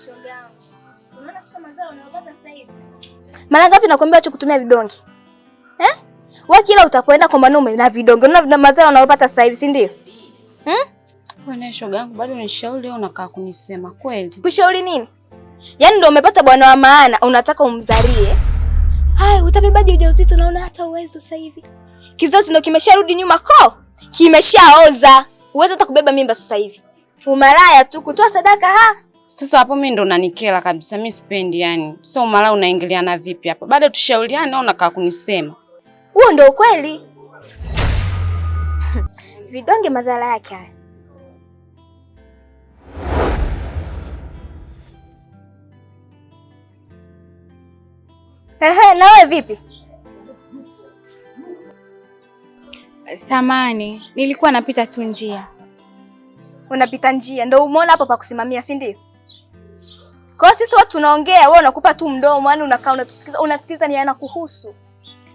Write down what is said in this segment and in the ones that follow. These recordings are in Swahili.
Shoga yangu. Unaona sasa madhara unayopata sasa hivi? Mara ngapi nakwambia acha kutumia vidonge? Eh? Wewe kila utakwenda kwa mwanaume na vidonge. Unaona madhara unayopata sasa hivi, si ndio? Hmm? Wewe shoga yangu bado unishauri au unakaa kunisema kweli? Kushauri nini? Yaani ndio umepata bwana wa maana, unataka umzalie. Haya, utabebaje ujauzito na una hata uwezo sasa hivi? Kizazi ndio kimesharudi nyuma ko. Kimeshaoza. Uwezo hata kubeba mimba sasa hivi. Umalaya tu kutoa sadaka ha. Sasa hapo mimi ndo unanikera kabisa, mimi sipendi yani. So umalaya unaingiliana vipi hapa? Bado tushauriane au unakaa kunisema? Huo ndio ukweli. Vidonge madhara yake haya. Ehe, na wewe vipi? Samani, nilikuwa napita tu njia. Unapita njia ndio umeona hapo pa kusimamia, si ndio? Kwa hiyo sisi watu tunaongea, wewe unakupa tu mdomo, yani unakaa unatusikiza, unasikiliza ni yanakuhusu.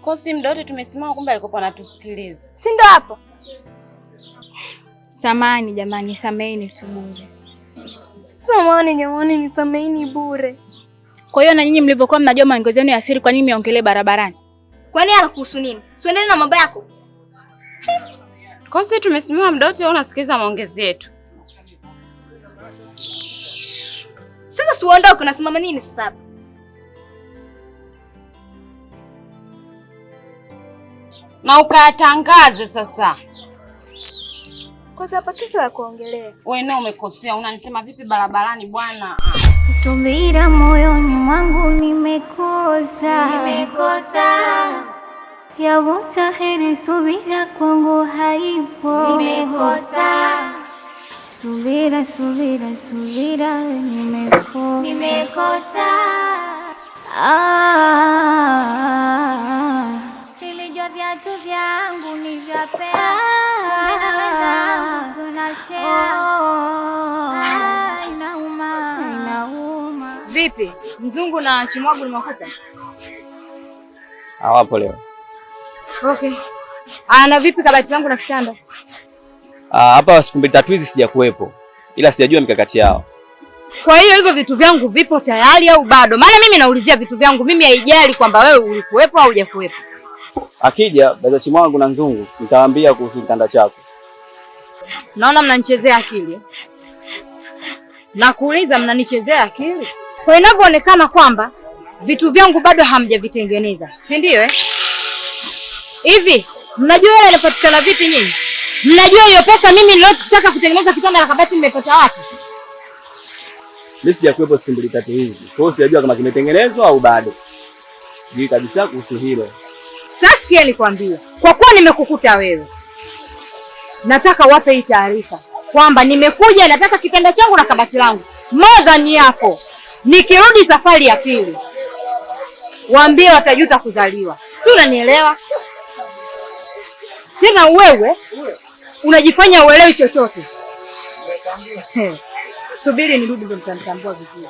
Kwa si muda wote tumesimama, kumbe alikuwa anatusikiliza. Si ndio hapo? Samani jamani, sameheni tu bure. Samani jamani, nisameheni bure. Kwa hiyo na nyinyi mlivyokuwa mnajua maongezi yenu ya siri, kwa nini mmeongelee barabarani? Kwani anakuhusu nini? Si uendelee na mambo yako. Kwa sisi tumesimama muda wote, unasikiliza maongezi yetu. Sasa si uondoke, unasimama nini sasa hapa? Na ukayatangaze sasa. Kwanza hapa kesi ya kuongelea. Wewe nao umekosea, unanisema vipi barabarani bwana? Subira moyoni mwangu nimekosa, nimekosa. Yavuta heri, subira kwangu haipo, nimekosa. Subira, subira, subira, nimekosa, nimekosa. Ah, nilijua viatu vyangu ni vya pea, tunashare. Ah, inauma, inauma. Vipi mzungu na Chimwagu nimewakuta? Hawapo leo. Okay. Ah, na vipi kabati zangu na kitanda? Ah, hapa siku mbili tatu hizi sijakuwepo, ila sijajua mikakati yao. Kwa hiyo hivyo vitu vyangu vipo tayari au bado? Maana mimi naulizia vitu vyangu, mimi haijali kwamba wewe ulikuwepo au hujakuwepo. Akija baza Chimwangu na Nzungu nitawaambia kuhusu kitanda chako. Naona mnanichezea akili. Nakuuliza, mnanichezea akili? Kwa inavyoonekana kwamba vitu vyangu bado hamjavitengeneza, si ndio eh? Hivi mnajua hela inapatikana vipi nyinyi? Mnajua hiyo pesa mimi niliyotaka kutengeneza kitanda na kabati nimepata wapi? Mimi sijakuwepo siku mbili tatu hizi, kwa hiyo sijajua kama kimetengenezwa au bado. Sijui kabisa kuhusu hilo. Sasa sikia nikwambie, kwa kuwa nimekukuta wewe, nataka wape hii taarifa kwamba nimekuja, nataka kitanda changu na kabati langu modhani yako. Nikirudi safari ya pili, waambie watajuta kuzaliwa, si unanielewa? Tena wewe unajifanya uelewi chochote. Subiri nirudi ndo mtamtambua vizuri.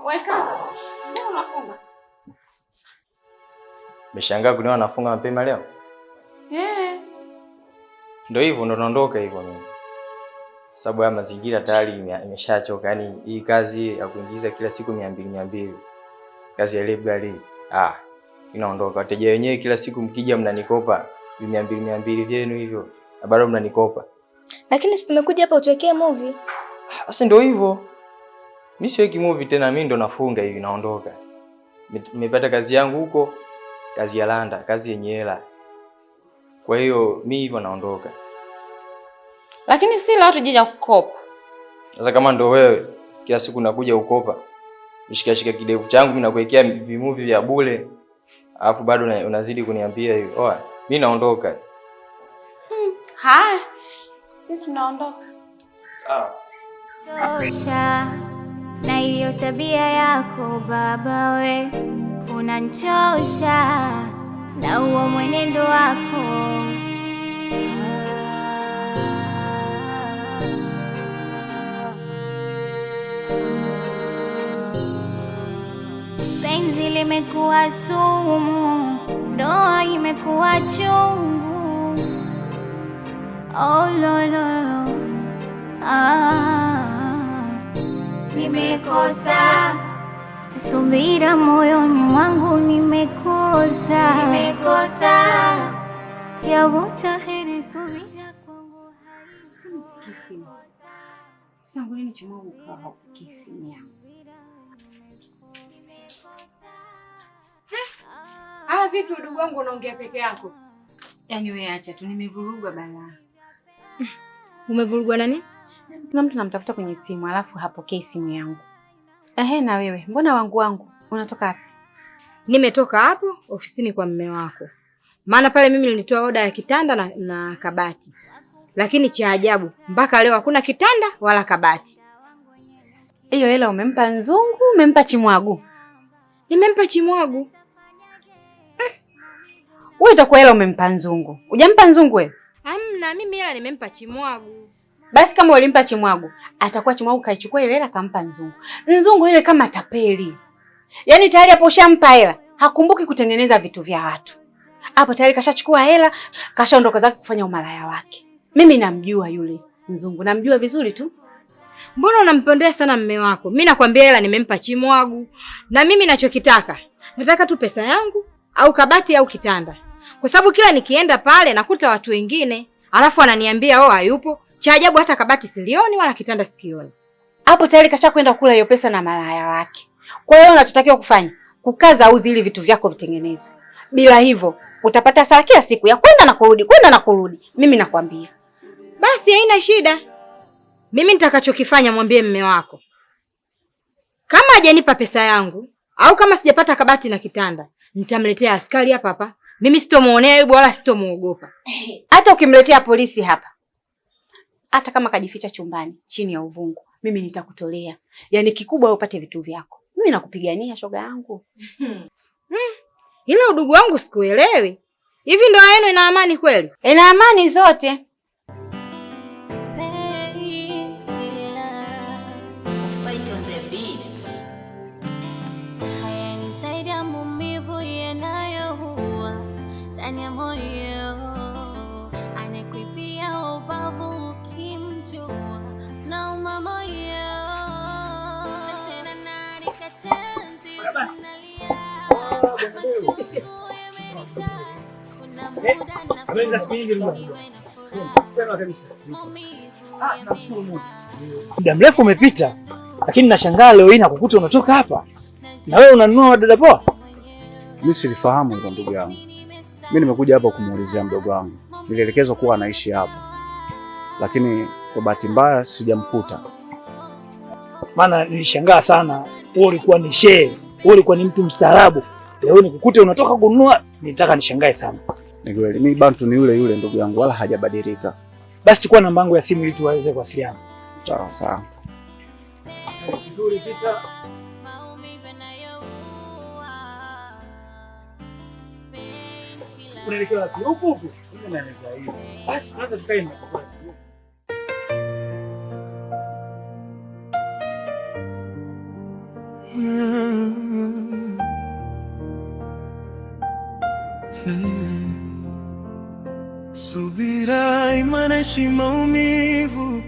Weka. Mbona unafunga? Umeshangaa kuniona nafunga mapema leo? Eh. Ndio hivyo, ndo naondoka hivyo mimi. Sababu ya mazingira tayari imeshachoka. Yaani hii kazi ya kuingiza kila siku 200 200. Kazi ya library, ah, inaondoka. Wateja wenyewe kila siku mkija mnanikopa 200 200 vyenu hivyo. Na bado mnanikopa. Lakini si tumekuja hapa utuwekee movie. Sasa ndio hivyo. Mimi siweki movie tena, mimi ndo nafunga hivi naondoka. Nimepata kazi yangu huko, kazi ya landa, kazi yenye hela. Kwa hiyo mimi hivyo naondoka. Lakini si la watu kukopa. Sasa kama ndo wewe kila siku nakuja ukopa, nishikashika kidevu changu mimi nakuwekea vimuvi vya bure, alafu bado unazidi kuniambia hivyo. Oa, mimi naondoka. Haya. Sisi tunaondoka. Ah. Chosha. Na hiyo tabia yako baba we unanchosha, na huo mwenendo wako. Penzi limekuwa sumu, ndoa imekuwa chungu. Oh, lo, lo, lo. Ah, nimekosa subira moyoni mwangu, nimekosa, nimekosa yavuta heri subira kwangu. Sangu nini chimwangu kwa haupokei simu yangu? Ah, vipi udugu wangu unaongea peke yako? Yaani wewe acha tu, nimevurugwa balaa. Umevurugwa nani? Kuna mtu namtafuta kwenye simu alafu hapokei simu yangu. Ehe, na wewe, mbona wangu unatoka wapi? Nimetoka hapo ofisini kwa mume wako. Maana pale mimi nilitoa oda ya kitanda na kabati. Lakini cha ajabu mpaka leo hakuna kitanda wala kabati. Hiyo hela umempa Nzungu, umempa Chimwagu? Nimempa Chimwagu. Wewe utakuwa hela umempa Nzungu. Hujampa Nzungu wewe? Hamna, mimi hela nimempa Chimwagu. Basi kama ulimpa Chimwagu, atakuwa Chimwagu kaichukua ile hela kampa Nzungu. Nzungu ile kama tapeli. Yaani tayari hapo ushampa hela, hakumbuki kutengeneza vitu vya watu. Hapo tayari kashachukua hela, kashaondoka zake kufanya umalaya wake. Mimi namjua yule Nzungu, namjua vizuri tu. Mbona unampendea sana mume wako? Mimi nakwambia hela nimempa Chimwagu. Na mimi nachokitaka, nataka tu pesa yangu au kabati au kitanda. Kwa sababu kila nikienda pale nakuta watu wengine, alafu ananiambia oh hayupo. Cha ajabu hata kabati silioni wala kitanda sikioni. Hapo tayari kashakwenda kula hiyo pesa na malaya wake. Kwa hiyo unachotakiwa kufanya, kukaza uzi ili vitu vyako vitengenezwe. Bila hivyo utapata hasara kila siku ya kwenda na kurudi, kwenda na kurudi. Mimi nakwambia. Basi haina shida. Mimi nitakachokifanya mwambie mume wako. Kama hajanipa pesa yangu au kama sijapata kabati na kitanda, nitamletea askari hapa hapa. Mimi sitomuonea aibu wala sitomuogopa. Hata ukimletea polisi hapa, hata kama kajificha chumbani chini ya uvungu, mimi nitakutolea. Yaani kikubwa wewe upate vitu vyako. Mimi nakupigania shoga yangu. Hilo udugu wangu sikuelewi. Hivi ndoa yenu ina amani kweli? Ina amani zote. Muda mrefu umepita, lakini nashangaa leo hii nakukuta unatoka hapa na wewe unanunua dada poa. Mimi silifahamu hilo ndugu yangu. Mimi nimekuja hapa kumuulizia mdogo wangu. Nilielekezwa kuwa anaishi hapa, lakini kwa bahati mbaya sijamkuta. Maana nilishangaa sana, wewe ulikuwa ni shehe, wewe ulikuwa ni mtu mstaarabu. Leo nikukute unatoka kununua, nilitaka nishangae sana. Ni kweli mimi Bantu ni yule yule ndugu yangu, wala hajabadilika. Basi chukua namba yangu ya simu ili tuweze kuwasiliana. Sawa sawa. 06 Unaelekea wapi? Huku huku. Unaelekea hivi. Basi kwanza tukae hapo. Subira imaanishi maumivu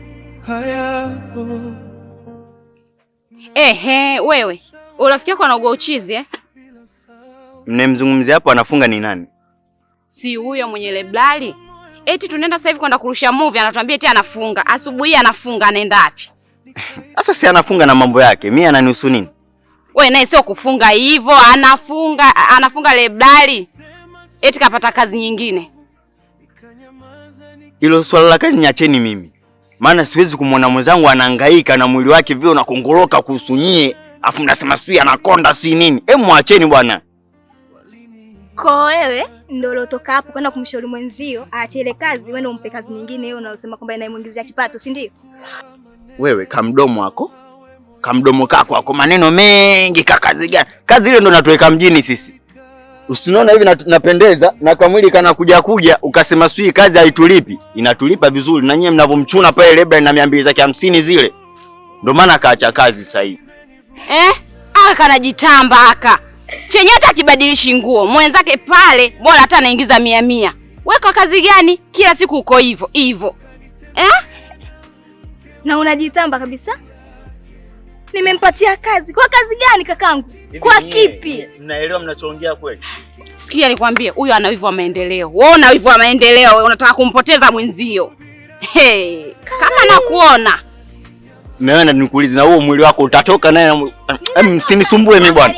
hayapo. Ehe, wewe urafiki wako anaugua uchizi eh? Mnemzungumzia hapo anafunga ni nani? Si huyo mwenye leblali. Eti tunaenda sasa hivi kwenda kurusha movie, anatuambia eti anafunga. Asubuhi anafunga, anaenda wapi? Sasa si anafunga na mambo yake, mimi ananihusu nini? Wewe naye sio kufunga hivyo, anafunga anafunga leblali. Eti kapata kazi nyingine. Hilo swala la kazi niacheni mimi. Maana siwezi kumwona mwenzangu anahangaika na mwili wake vile unakongoroka kuhusu nyie, afu mnasema sui anakonda si nini. Hebu mwacheni bwana. Kwa wewe ndio uliotoka hapo kwenda kumshauri mwenzio aache ile kazi, wewe ndio umpe kazi nyingine hiyo unayosema kwamba inamuingizia kipato, si ndio? Wewe kamdomo wako Kamdomo kako ako maneno mengi kakazi gani? Kazi ile ndo natuweka mjini sisi. Usinaona hivi napendeza na kwa mwili kana kuja kuja ukasema sui kazi haitulipi. Inatulipa vizuri na nyie mnavomchuna pale lebla na 200 zake 50 zile. Ndio maana kaacha kazi sasa hivi. Aka anajitamba aka. Chenye hata kibadilishi nguo, mwenzake pale bora hata anaingiza 100. Wewe kazi gani? Kila siku uko hivyo hivyo. Na unajitamba kabisa? Nimempatia kazi. Kwa kazi gani kakangu? Kwa kipi? Mnaelewa mnachoongea kweli? Sikia nikwambie, huyu ana wivu wa maendeleo. Wewe una wivu wa maendeleo, wewe unataka kumpoteza mwenzio. Hey, kama nakuona. Naona nikuulize na huo mwili wako utatoka naye? Msinisumbue mimi bwana.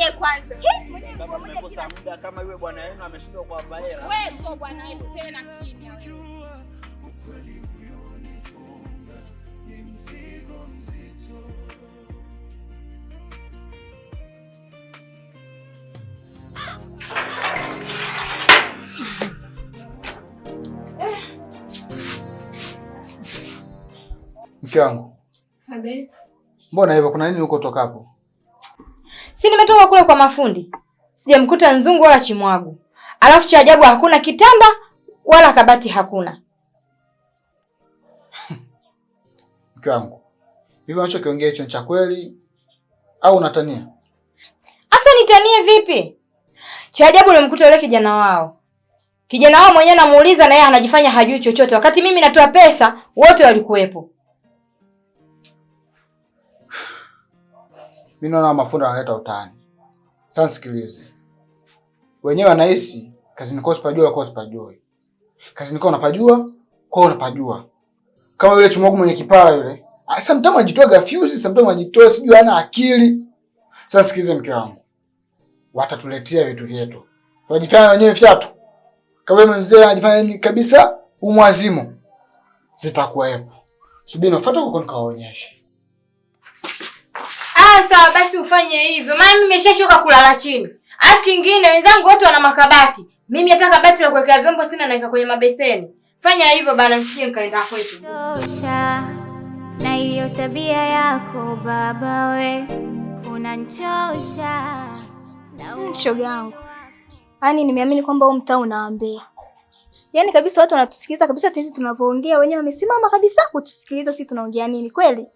Kama yule bwana yenu ameshindwa kuwapa hela. Wewe sio bwana wetu tena kimya. Mke wangu. Abe. Mbona hivyo, kuna nini huko tokapo? Si nimetoka kule kwa mafundi. Sijamkuta Nzungu wala Chimwagu. Alafu cha ajabu hakuna kitanda wala kabati hakuna. Mke wangu, hivyo unachokiongea hicho ni cha kweli au unatania? Asa nitanie vipi? Cha ajabu nimemkuta yule kijana wao. Kijana wao mwenyewe namuuliza na yeye anajifanya hajui chochote wakati mimi natoa pesa wote walikuwepo. Mimi naona mafundi wanaleta utani. Sasa sikilize. Wenyewe wanahisi kazini kwao sipajua, kwao sipajui. Kazini kwao unapajua, kwao unapajua. Kama yule Chimwagu mwenye kipara yule. Sometimes anajitoa fuse, sometimes anajitoa sijui hana akili. Sasa sikilize mke wangu. Watatuletea vitu vyetu. Tunajifanya wenyewe fyatu. Kama yule mzee anajifanya nini kabisa umwazimu. Zitakuwepo. Subiri nafuata huko nikawaonyeshe. Sawa basi ufanye hivyo. Maana mimi nimeshachoka kulala chini. Alafu kingine wenzangu wote wana makabati. Mimi hata kabati la kuwekea vyombo sina, naika kwenye mabeseni. Fanya hivyo bana, msije mkaenda kwetu. Na hiyo tabia yako baba we unanichosha. Shoga yangu. Yaani nimeamini kwamba huu mtaa unaambia. Yaani kabisa watu wanatusikiliza kabisa sisi tunavyoongea, wenyewe wamesimama kabisa kutusikiliza sisi tunaongea nini kweli?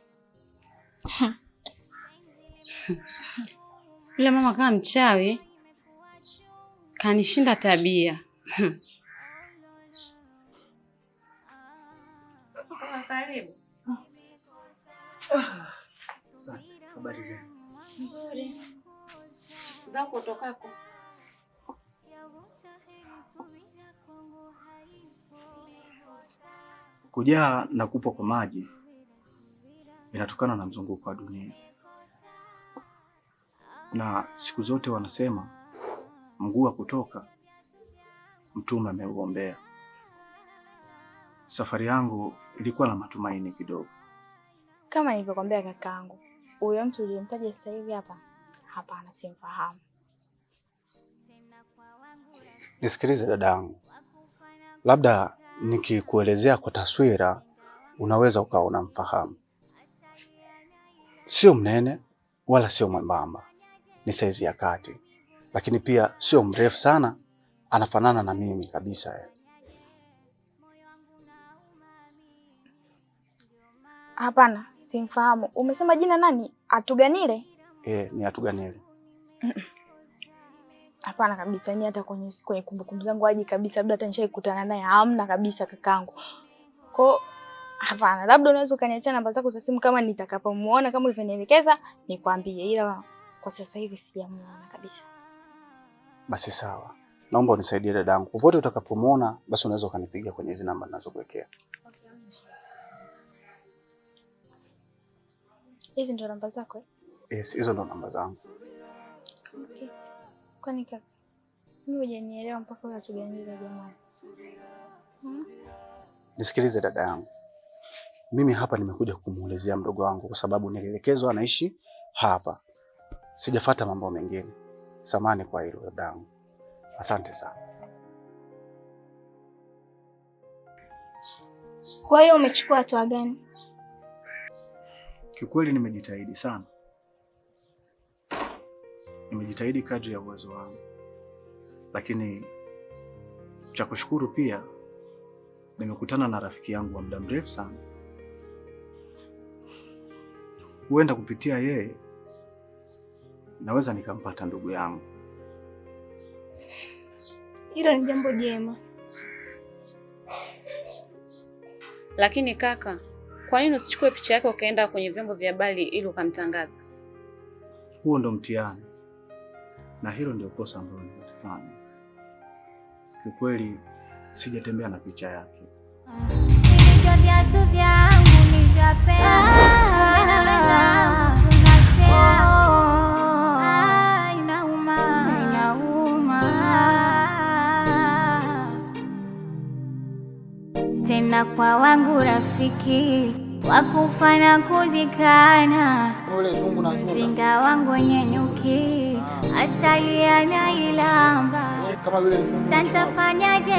Yule mama kama mchawi kanishinda tabia. Karibu. Asante. Habari zenu? Nzuri. Zako tokako. Kujaa na kupwa kwa maji inatokana na mzunguko wa dunia. Na siku zote wanasema mguu wa kutoka mtume ameuombea. Safari yangu ilikuwa na matumaini kidogo. Kama nilivyokuambia kakaangu, huyo mtu uliyemtaja sasa hivi hapa, hapana, simfahamu. Nisikilize dadangu, labda nikikuelezea kwa taswira unaweza ukawa unamfahamu. Sio mnene wala sio mwembamba, ni saizi ya kati, lakini pia sio mrefu sana, anafanana na mimi kabisa. Hapana, simfahamu. Umesema jina nani? Atuganile? Ni Atuganile. Hapana kabisa, ni hata kwenye kumbukumbu zangu haji kabisa, labda hata nishaikutana naye, hamna kabisa kakangu. Kwa hapana, labda unaweza ukaniachia namba zako za simu kama nitakapomuona kama ulivyonielekeza nikwambie, ila kwa sasa hivi sijamuona kabisa. Basi sawa. Naomba unisaidie dadangu. Popote utakapomuona basi unaweza ukanipigia kwenye hizi namba ninazokuwekea. Okay, hizi ndo namba zako eh? Yes, hizo ndo namba zangu. Okay. Kwani kaka, mimi hujanielewa mpaka wewe Atuganile jamani. Nisikilize dada yangu. Mimi hapa nimekuja kumuelezea mdogo wangu kwa sababu nilielekezwa anaishi hapa. Sijafuata mambo mengine. Samahani kwa hilo dadangu. Asante sana. Kwa hiyo umechukua hatua gani? Kiukweli nimejitahidi sana Nimejitahidi kadri ya uwezo wangu, lakini cha kushukuru pia nimekutana na rafiki yangu wa muda mrefu sana. Huenda kupitia yeye naweza nikampata ndugu yangu. Hilo ni jambo jema. Lakini kaka, kwa nini usichukue picha yake ukaenda kwenye vyombo vya habari ili ukamtangaza? Huo ndo mtihani, na hilo ndio kosa ambalo nilifanya. Kiukweli sijatembea na picha yake. Hivyo viatu vyangu ni vya pesa, na wenzangu tunashare. Ah, inauma, inauma. Tena kwa wangu rafiki wakufana kuzikana, Ule zungu na zunda. mzinga wangu wenye nyuki asali anailamba. Kama yule zungu. Santa fanyaje,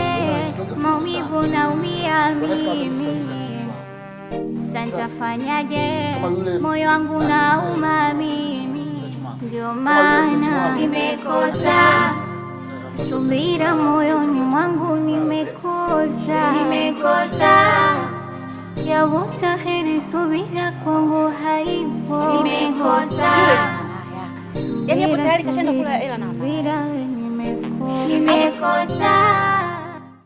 maumivu naumia mimi. Santa fanyaje, moyo wangu nauma mimi. Ndio maana nimekosa subira moyoni mwangu, nimekosa, nimekosa yavuta heri, subira kwangu haipo, nimekosa. Yaani hapo tayari kashaenda kula hela na subira, nimekosa.